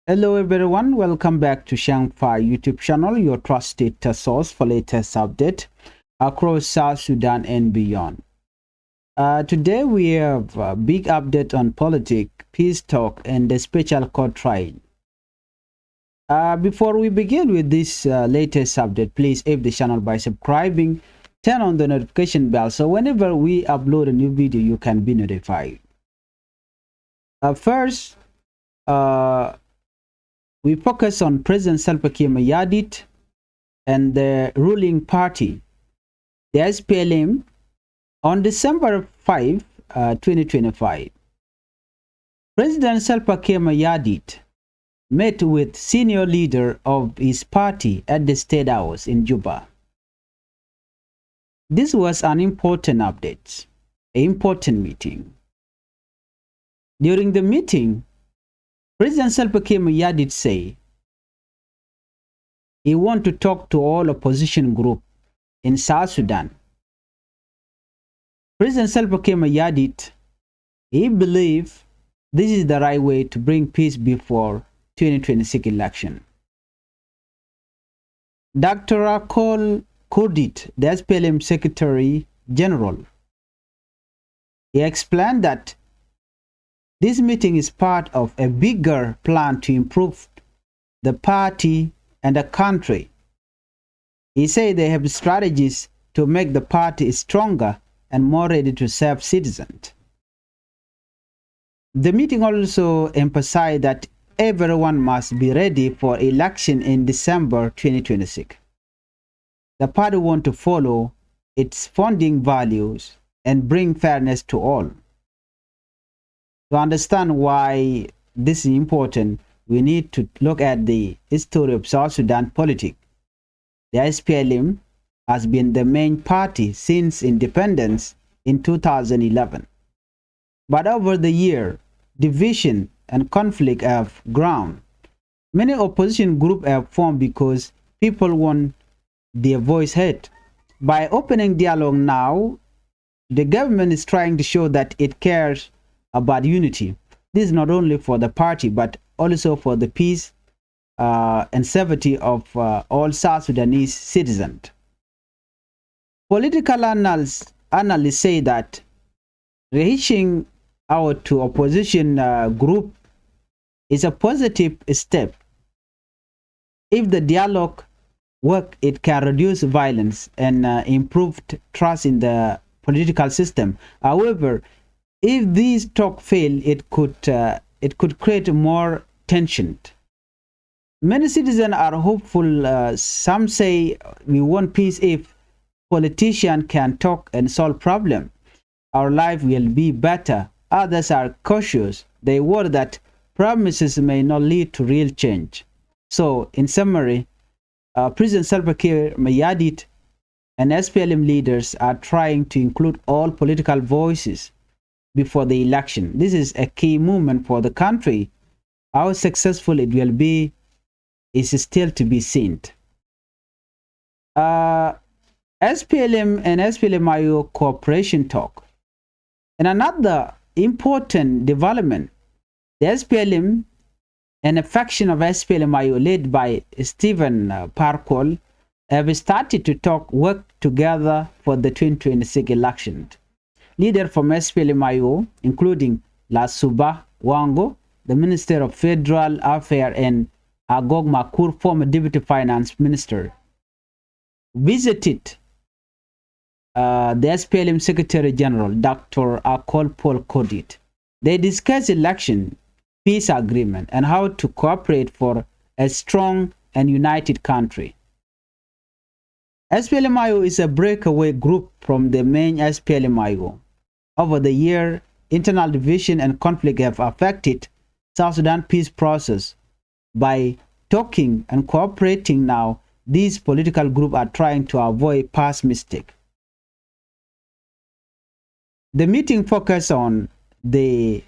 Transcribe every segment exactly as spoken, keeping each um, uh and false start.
Hello everyone, welcome back to Shangfa YouTube channel, your trusted source for latest update across South Sudan and beyond. Uh, today we have a big update on politic, peace talk, and the special court trial. Uh, before we begin with this uh, latest update, please, if the channel by subscribing, turn on the notification bell so whenever we upload a new video, you can be notified. Uh, first, uh, we focus on President Salva Kiir Mayardit and the ruling party, the S P L M, on December five, uh, twenty twenty-five. President Salva Kiir Mayardit met with senior leader of his party at the State House in Juba. This was an important update, an important meeting. During the meeting, President Salva Kiir Mayardit say he want to talk to all opposition group in South Sudan. President Salva Kiir Mayardit, he believe this is the right way to bring peace before twenty twenty-six election. Doctor Akol Kurdit, the S P L M Secretary General, he explained that this meeting is part of a bigger plan to improve the party and the country. He said they have strategies to make the party stronger and more ready to serve citizens. The meeting also emphasized that everyone must be ready for election in December twenty twenty-six. The party want to follow its founding values and bring fairness to all. To understand why this is important, we need to look at the history of South Sudan politics. The S P L M has been the main party since independence in two thousand eleven. But over the year, division and conflict have grown. Many opposition groups have formed because people want their voice heard. By opening dialogue now, the government is trying to show that it cares about unity. This is not only for the party, but also for the peace, uh, and safety of, uh, all South Sudanese citizens. Political analysts, analysts say that reaching out to opposition, uh, group is a positive step. If the dialogue work, it can reduce violence and, uh, improve t-, trust in the political system. However, if these talk fail, it could, uh, it could create more tension. Many citizens are hopeful. Uh, some say we want peace if politicians can talk and solve problem. Our life will be better. Others are cautious. They worry that promises may not lead to real change. So, in summary, uh, President Salva Kiir Mayardit and S P L M leaders are trying to include all political voices before the election. This is a key moment for the country. How successful it will be is still to be seen. Uh, S P L M and S P L M I O cooperation talk. And another important development, the S P L M and a faction of S P L M I O led by Stephen, uh, Par Kuol have started to talk, work together for the twenty twenty-six election. Leaders from S P L M I O, including Lasuba Wango, the Minister of Federal Affairs, and Agog Makur, former Deputy Finance Minister, visited, uh, the S P L M Secretary General, Doctor Akol Paul Kodit. They discussed election, peace agreement, and how to cooperate for a strong and united country. S P L M I O is a breakaway group from the main S P L M I O. Over the year, internal division and conflict have affected South Sudan peace process. By talking and cooperating now, these political groups are trying to avoid past mistake. The meeting focused on the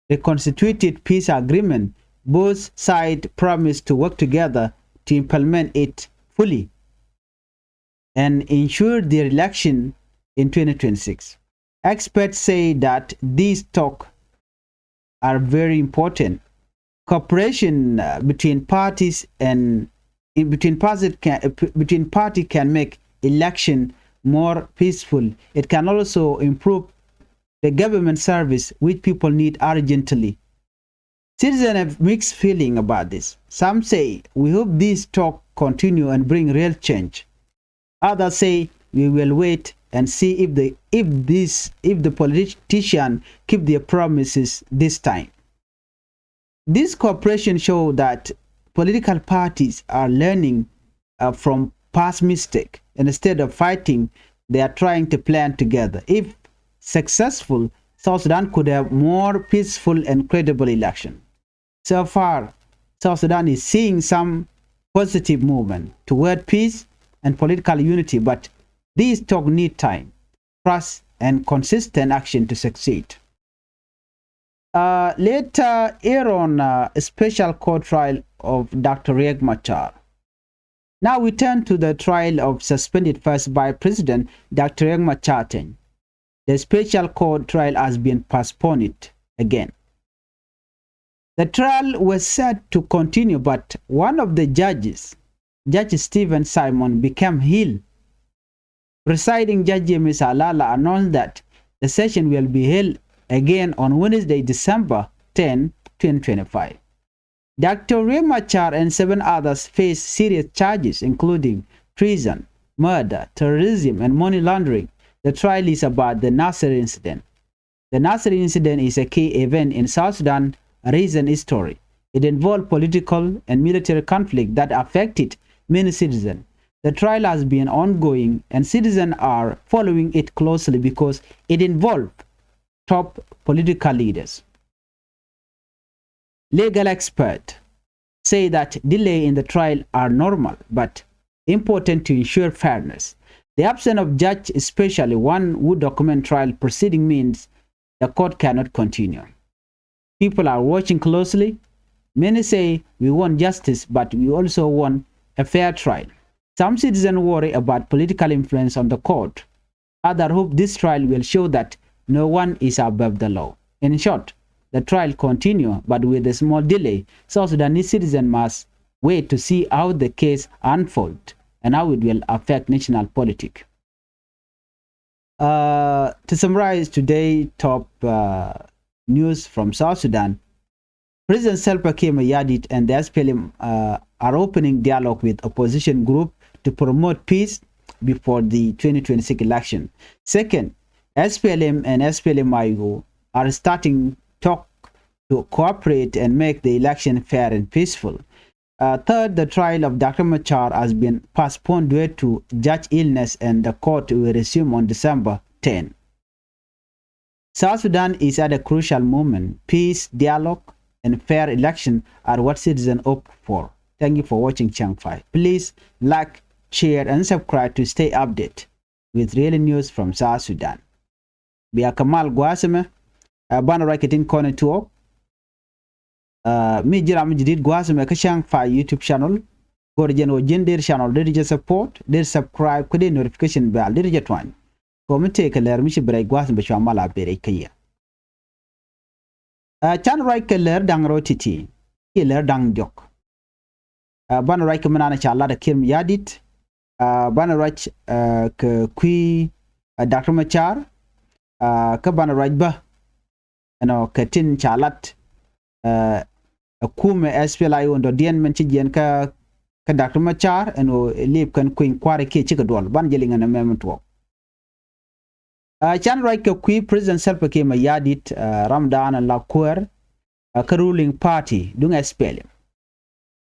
reconstituted peace agreement. Both sides promised to work together to implement it fully and ensure the election in twenty twenty-six. Experts say that these talks are very important. cooperation uh, between parties and in between parties can uh, p- between party can make election more peaceful. It can also improve the government service which people need urgently. Citizens have mixed feeling about this. Some say we hope these talk continue and bring real change. Others say we will wait and see if the if this if the politician keep their promises this time. This cooperation show that political parties are learning uh, from past mistake. Instead of fighting, they are trying to plan together. If successful, South Sudan could have more peaceful and credible election. So far, South Sudan is seeing some positive movement toward peace and political unity, but these talk need time, trust, and consistent action to succeed. Uh, later, here on uh, a special court trial of Doctor Riek Machar. Now we turn to the trial of suspended First Vice President Doctor Riek Machar Teny. The special court trial has been postponed again. The trial was set to continue, but one of the judges, Judge Stephen Simon, became ill. Presiding Judge James Alala announced that the session will be held again on Wednesday, December tenth, twenty twenty-five. Doctor Riek Machar and seven others face serious charges, including treason, murder, terrorism, and money laundering. The trial is about the Nasir incident. The Nasir incident is a key event in South Sudan recent history. It involved political and military conflict that affected many citizens. The trial has been ongoing and citizens are following it closely because it involved top political leaders. Legal experts say that delay in the trial are normal but important to ensure fairness. The absence of judge, especially one who document trial proceeding, means the court cannot continue. People are watching closely. Many say we want justice, but we also want a fair trial. Some citizens worry about political influence on the court. Others hope this trial will show that no one is above the law. In short, the trial continue, but with a small delay. South Sudanese citizens must wait to see how the case unfold and how it will affect national politics. Uh, to summarize today top uh, news from South Sudan, President Salva Kiir Mayardit and the S P L M uh, are opening dialogue with opposition group to promote peace before the twenty twenty-six election. Second, S P L M and S P L M I O are starting talk to cooperate and make the election fair and peaceful. Uh, third, the trial of Doctor Machar has been postponed due to judge illness and the court will resume on December tenth. South Sudan is at a crucial moment. Peace, dialogue, and fair election are what citizens hope for. Thank you for watching Chang five. Please like, share, and subscribe to stay updated with real news from South Sudan. Bia kɛ mal gua̱a̱th ɛmɛ, uh, banɛ ruac kɛ tin kɔn ɛ tuɔɔk. Uh, mi ji̱ ram mi ji̱ dit gua̱a̱th ɛmɛ kä Chang five YouTube channel. Go̱r jɛn ɣöö ji̱n der channel der jɛ support, der subscribe, kä der notification bell der jɛ tuany. Kɛ ɣöö mi tëëkɛ lɛr mi ci bi rɛc gua̱a̱th ɛmɛ cua mal a ben rɛc kä yɛ. Uh, can ruac kɛ lɛr da̱ŋ rɛw ti̱ti̱ kiɛ lɛr da̱ŋ jɔk. Uh, banɛ ruac kɛ mi naan ca lat ɛ Kiir Mayardit. Uh, banɛ ruac uh, kɛ kui̱ uh, Doctor Machar. Uh, kä banɛ ruac bä ɛnɔ kɛ tin ca lat uh, ɛ kumɛ S P L I O in dɔ̱diɛn min ci jiɛn kä kä Doctor Machar ɛn ɣöö lip kɛn kui̱ny kua̱ri kiɛ cikɛ duɔl. Banɛ jɛ liŋ ɛn ɛmɛ min tuɔɔk. Uh, can ruac kɛ kui̱ President Salva Kiir Mayardit uh, ramdan la kuäär uh, kä ruling party duŋ S P L M.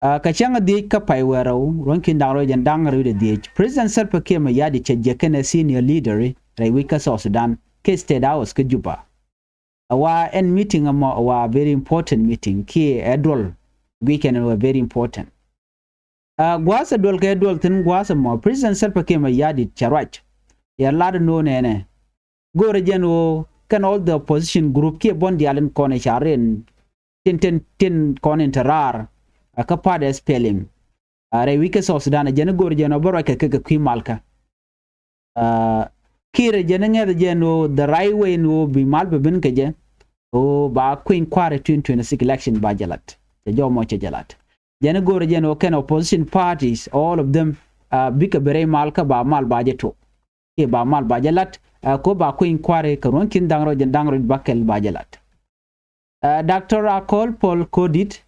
Uh, kɛ cäŋ a dhiec kä pay wɛɛr rɛw ruɔ̱n ki̱n da̱ŋ rɛw jɛn da̱ŋ rɛw de dhiec, President Salva Kiir Mayardit cɛ jiɛk kɛnɛ senior leader rɛy wi̱c kä South Sudan kɛ State House kä Juba. A wa ɛn meeting ɛmɔ a wa very important meeting kiɛ ɛ duɔl guic kɛn ɛ wa very important. Uh, gua̱a̱th ɛ duɔl kɛ duɔl thi̱n gua̱a̱th ɛmɔ President Salva Kiir Mayardit cɛ ruac. Yɛ lat ɛ no̱o̱ŋ nɛnɛ. Go̱o̱rɛ jɛn ɣöö kɛn all the opposition group kiɛ buɔ̱n diaal in kɔn ɛ ca rin tin tin tin kɔn in te raar. Uh, kä party S P L M. Uh, rɛy wi̱c kä South Sudan ɛ jɛn go̱o̱rɛ jɛn ɣöö bä ruac kɛ kɛ kɛ kui̱ malkä. Uh, Kiir ɛ jɛn ŋäth ɛ jɛn ɣöö the right way in ɣöö bi mal bɛ ben kɛ jɛ ɣöö ba kui̱ny kua̱r ɛ twenty twenty-six election ba jɛ lat. Cɛ jɔw mɔ cɛ jɛ lat. Jɛn i̱ go̱o̱rɛ jɛn ɣöö kɛn opposition parties, all of them, bikɛ ben rɛy mal kä ba mal ba jɛ tuɔk. Kiɛ ba mal ba jɛ lat, kä ba kui̱ny kua̱ri kɛ ruɔ̱n ki̱n da̱ŋ rɛw jɛn da̱ŋ rɛw ba kɛl ba jɛ lat. Doctor Akol Paul Kordit,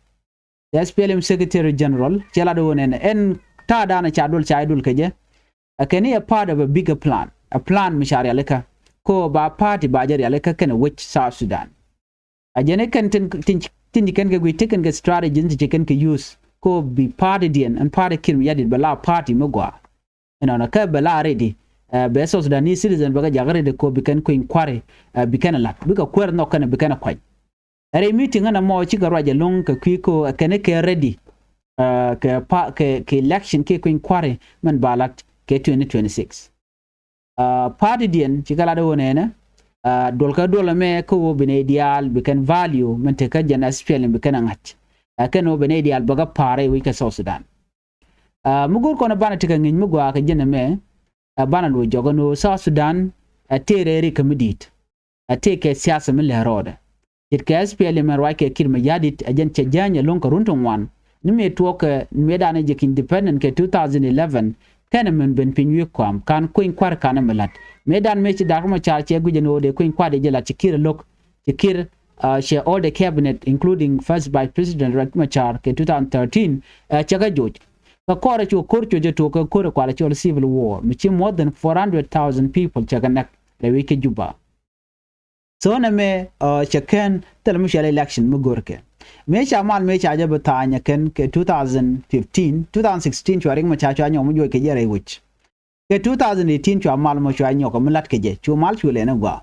the S P L M Secretary General, cɛ lat ɣöö nɛnɛ ɛn ta̱a̱ da̱a̱n ca duɔl ca duɔl kɛ jɛ. Ɛ kɛn i̱ a part of a bigger plan, a plan mi ca rialikä, kä ba party ba jɛ rialikä kɛnɛ wec South Sudan. A jɛn i̱ kɛn tin, tin, tin ci kɛn kɛ guic, ti kɛn kɛ strategy, ti ci kɛn kɛ use, kä bi party diɛn, ɛn party Kiir Mayardit bɛ la party mi gɔaa. Ɛnɔnɔ kä bɛ la ready, bɛ South Sudanese citizen bɛ kɛ jakä ready kä bi kɛn kui̱ny kua̱ri, bi kɛn ɛ la̱t, bikɛ kuäär nhɔk kɛn bi kɛn ɛ kuany. Ɛ rɛy meeting ɛn ɛmɔ cikɛ ruac ɛlɔ̱ŋ kɛ kui̱ kä ɛ kɛn kɛ ready kɛ pa, kɛ, kɛ election kiɛ kui̱ny kua̱ri min ba la̱t kɛ twenty twenty-six. Party diɛn cikɛ lat ɣöö nɛnɛ duɔl kä duɔl ɛmɛ kä ɣöö bi nɛy diaal bi kɛn value min tekä jɛn S P L M bi kɛn ɛ ŋa̱c. Ɛ kɛn ɣöö bi nɛy diaal bɛ kɛ pa̱a̱r rɛy wec kä South Sudan. Mi go̱o̱r kɔn ɛ banɛ tekɛ ŋi̱i̱c mi gɔaa kɛ jɛn ɛmɛ, ɛ banɛ lo̱c jɔk ɛn ɣöö South Sudan ɛ tëë rɛy rik kä mi di̱i̱t. Ɛ tëë kɛ siasa mi lɛ̱r rɔɔdɛ. Ce̱tkɛ S P L M ɛn ruac kɛ Kiir Mayardit ɛ jɛn cɛ jäny ɛlɔ̱ŋ kɛ run ti ŋuan. Ni mëë tuɔɔkɛ mëëdan ɛ jek independent kɛ two thousand eleven, kɛnɛ min ben piny wi̱i̱ kɔam, ka̱n kui̱ny kua̱r ka̱n ɛmɛ la̱t. Mëëdan mëë ci Doctor Machar cɛ guic ɛn ɣöö dee kui̱ny kua̱r dee jɛ la̱t ci Kiir ɛlɔ̱k, ci Kiir, cɛ all the cabinet, including First Vice President Riek Machar kɛ two thousand thirteen, cɛ kɛ joc. Kä kɔrɛ cu ko̱r cuɔ̱cɛ tuɔɔk kɛ ko̱r ɛ kualɛ cɔl civil war, mi ci more than four hundred thousand people cɛ kɛ näk rɛy wec kä Juba. So nɛmɛ cɛ kɛn thilɛ mi cual election mi go̱rkɛ. Mëë ca mal mëë ca jɛ bi tha̱a̱ny ɛ kɛn kɛ two thousand fifteen, two thousand sixteen cua Riek Machar cua nyɔk mi juɔc kɛ jɛ rɛy wec. Kɛ two thousand eighteen cua mal mɔ cua nyɔk mi la̱t kɛ jɛ, cu mal cu lɛn ɛ gɔaa.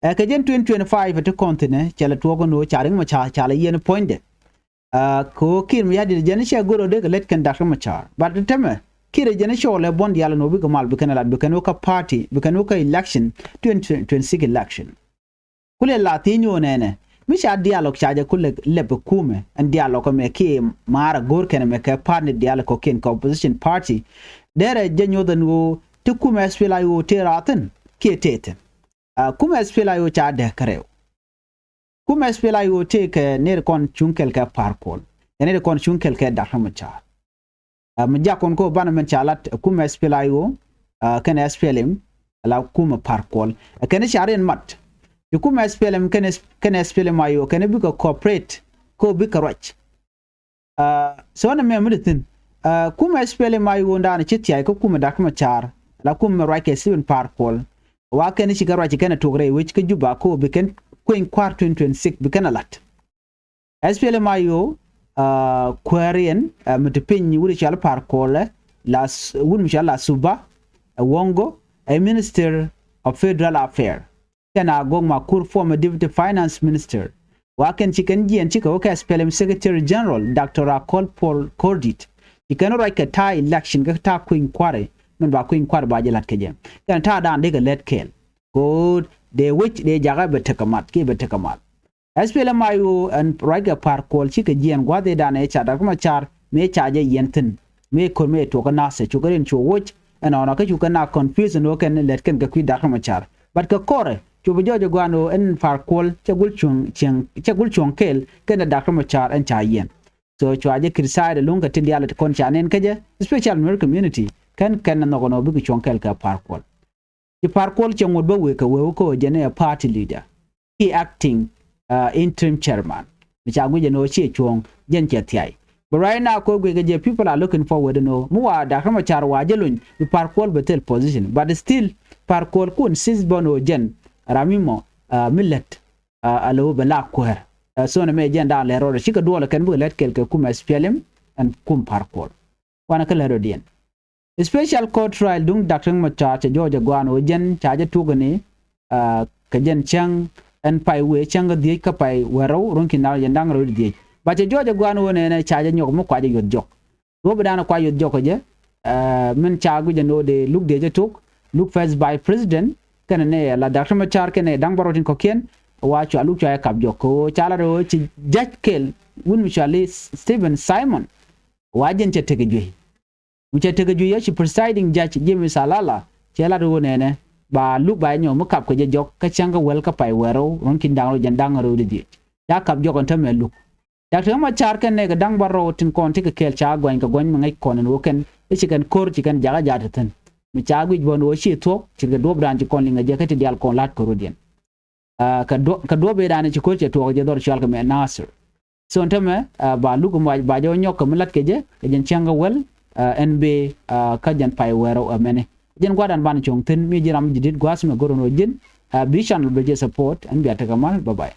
Ɛ kɛ jɛn twenty twenty-five ɛ ti kɔn thi̱n ɛ cɛ lɛ tuɔɔk ɛn ɣöö ca Riek Machar ca lɛ yiɛn puɔ̱nydɛ. Kɛ ɣöö Kiir Mayardit jɛn i̱ cɛ go̱r ɣöö dee kɛ lät kɛn Doctor Machar. But tɛmɛ Kiir ɛ jɛn i̱ cɔɔl ɛ buɔ̱n diaal ɛn ɣöö bikɛ mal bi kɛn ɛ lat bi kɛn wä kä party bi kɛn wä kä election twenty twenty-six election. Kulɛ la thi̱i̱ny ɣöö nɛnɛ mi ca dialogue ca jɛ kulɛ lɛp ɛ kumɛ ɛn dialogue ɛmɛ kiɛ ma̱a̱r ɛ go̱o̱r kɛn ɛmɛ kɛ party dialogue kɔ̱kiɛn kɛ opposition party. Derɛ jɛ nyoth ɛn ɣöö ti kumɛ S P L M I O tëë raathin kiɛ tëë thi̱n. Kumɛ S P L M I O ca dääk kärɛw. Kumɛ S P L M I O tëëkɛ nɛy ti kɔn cuŋ kɛl kɛ Par Kuol. Kɛ nɛy ti kɔn cuŋ kɛl kɛ Doctor Machar. Mi jak kɔn kä banɛ mɛn ca lat kumɛ S P L M I O kɛnɛ S P L M, ala kumɛ Par Kuol. Kɛn ca riɛn mat. Ci kumɛ S P L M kɛnɛ, kɛnɛ S P L M I O kɛnɛ bikɛ cooperate kä bikɛ ruac. So nɛmɛ mi di thi̱n. Kumɛ S P L M I O daanɛ ci thia̱y kä kumɛ Doctor Machar la kumɛ ruac kɛ Stephen Par Kuol. Wa kɛn cikɛ ruac kɛn a tuɔk rɛy wec kä Juba kä bi kɛn kueny kua̱r twenty twenty-six bi kɛn a la̱t. S P L M I O kuääriɛn mi ti piny wut cɔal Par Kuol la wut mi cɔal la Suba ɛ Wongo ɛ Minister of Federal Affair. Kɛn Agok Makur, former Deputy Finance Minister. Wa kɛn ci kɛn jiɛn cikɛ wä kɛ S P L M Secretary General Doctor Akol Paul Kordit. Ci kɛn ruac kɛ ta̱a̱ election kä ta̱a̱ kueny kua̱ri min ba kueny kua̱ri ba jɛ la̱t kɛ jɛ. Kɛn ta̱a̱ da̱a̱n dee kɛ lät kɛɛl. Ko̱o̱t dee wec dee jakä bɛ tekɛ mat kiɛ bɛ tekɛ mat. S P L M I O ɛn ruac kɛ Par Kuol cikɛ jiɛn gua̱th ëëdan ëë ca Doctor Machar mëë ca jɛ yiɛn thi̱n. Mëë ko̱r mëë tuɔkä nath ɛ cukɛ rin cu woc ɛnɔnɔ kä cukɛ na confuse ɛn ɣöö kɛn lät kɛn kɛ kui̱ Doctor Machar. But kɛ kɔrɛ cu bi jɔɔc ɛ gua̱a̱n ɣöö ɛn Par Kuol cɛ gul cuɔ̱ŋ cieŋ, cɛ gul cuɔ̱ŋ kɛɛl kɛnɛ Doctor Machar ɛn ca yiɛn. So cua jɛ criticize ɛlɔ̱ŋ kɛ tin diaal ti kɔn ca nɛn kä jɛ, special Nuer community kɛn kɛn ɛ nhɔk ɛn ɣöö bikɛ cuɔ̱ŋ kɛɛl kɛ Par Kuol. Ci Par Kuol cɛ ŋot bä wëë kɛ wëë wä kä ɣöö jɛn ɛ party leader kiɛ acting interim chairman. Mi ca guic ɛn ɣöö ciɛ cuɔ̱ɔ̱ŋ jɛn cɛ thiay. But right now kɛ ɣöö guic kɛ jɛ, people are looking forward ɛn ɣöö mi wa Doctor Machar wa jɛ lony bi Par Kuol bɛ thil position. But still Par Kuol kun insist bä ɛn ɣöö jɛn ram mi mɔ mi lät a lo̱ bɛ la kuäär. So nɛmɛ jɛn da̱a̱n lɛr rɔɔdɛ cikɛ duɔlɛ kɛn bikɛ lät kɛɛl kɛ kumɛ S P L M ɛn kum Par Kuol. Wanɛ kä lät rɔɔdiɛn. Special Court Trial duŋ Doctor Machar cɛ jɔɔc ɛ gua̱a̱n ɣöö jɛn ca jɛ tuɔk ni kɛ jɛn cäŋ ɛn pay wëë cäŋ kä dhiec kä pay wä rɛw ruɔ̱n ki̱n da̱ŋ rɛw jɛn da̱ŋ rɛw dhiec. Ba cɛ jɔɔc ɛ gua̱a̱n ɣöö nɛnɛ ca jɛ nyɔk mi kua jɛ yuɔth jɔk. Duɔ̱ɔ̱p ɛ da̱a̱n kua yuɔth jɔk ɛ jɛ min ca guic ɛn ɣöö dee luk dee jɛ tuɔk, luk First Vice President kɛnɛ nɛ la Doctor Machar kɛnɛ da̱ŋ bärɔw tin kɔ̱kiɛn. Wa cua luk cua jɛ kap jɔk kɛ ɣöö ca lat ɣöö ci judge kɛl wut mi cɔal i̱ Stephen Simon. Wa jɛn cɛ tekɛ juey. Mi cɛ tekɛ juey ɛ ci presiding judge James Alala cɛ lat ɣöö nɛnɛ ba luk ba nyɔk mi kap kɛ jɛ jɔk kä cäŋ kä wäl kä pay wä rɛw ruɔ̱n ki̱n da̱ŋ rɛw jɛn da̱ŋ rɛw di dhiec. Ca kap jɔk ɛn täämɛ luk. Dak Riek Machar kɛn nɛɛkɛ da̱ŋ bärɔw tin kɔn tekɛ kɛɛl ca guany kɛ guany mi ŋäc kɔn ɛn ɣöö kɛn i̱ ci kɛn ko̱r ci kɛn jakä ja̱t thi̱n. Mi ca guic bä ɛn ɣöö ci thuɔ̱k ce̱tkɛ duɔ̱ɔ̱pdan ci kɔn liŋ ɛ jɛ kä ti diaal kɔn la̱t kɛ rɔ̱diɛn. Aa, kɛ duɔ̱-, kɛ duɔ̱ɔ̱p ëëdan ci ko̱r cɛ tuɔɔk jɛ dhɔr cɔal kɛ mɛ Nasir. So ɛn tämɛ, aa, ba luk ba, ba jɛ wä nyɔk kɛ mi la̱t kɛ jɛ kɛ jɛn cäŋ kä wäl, aa, ɛn bëë, aa, kä jɛn pay wäärä ɛmɛni. Jɛn gua̱a̱thdan banɛ cuɔ̱ŋ thi̱n mi ji̱n ram mi ji̱ di̱t gua̱a̱th mi go̱r ɛn ɣöö ji̱n, aa, bi channel bɛ jɛ support, ɛn bia tekɛ mal. Bye bye.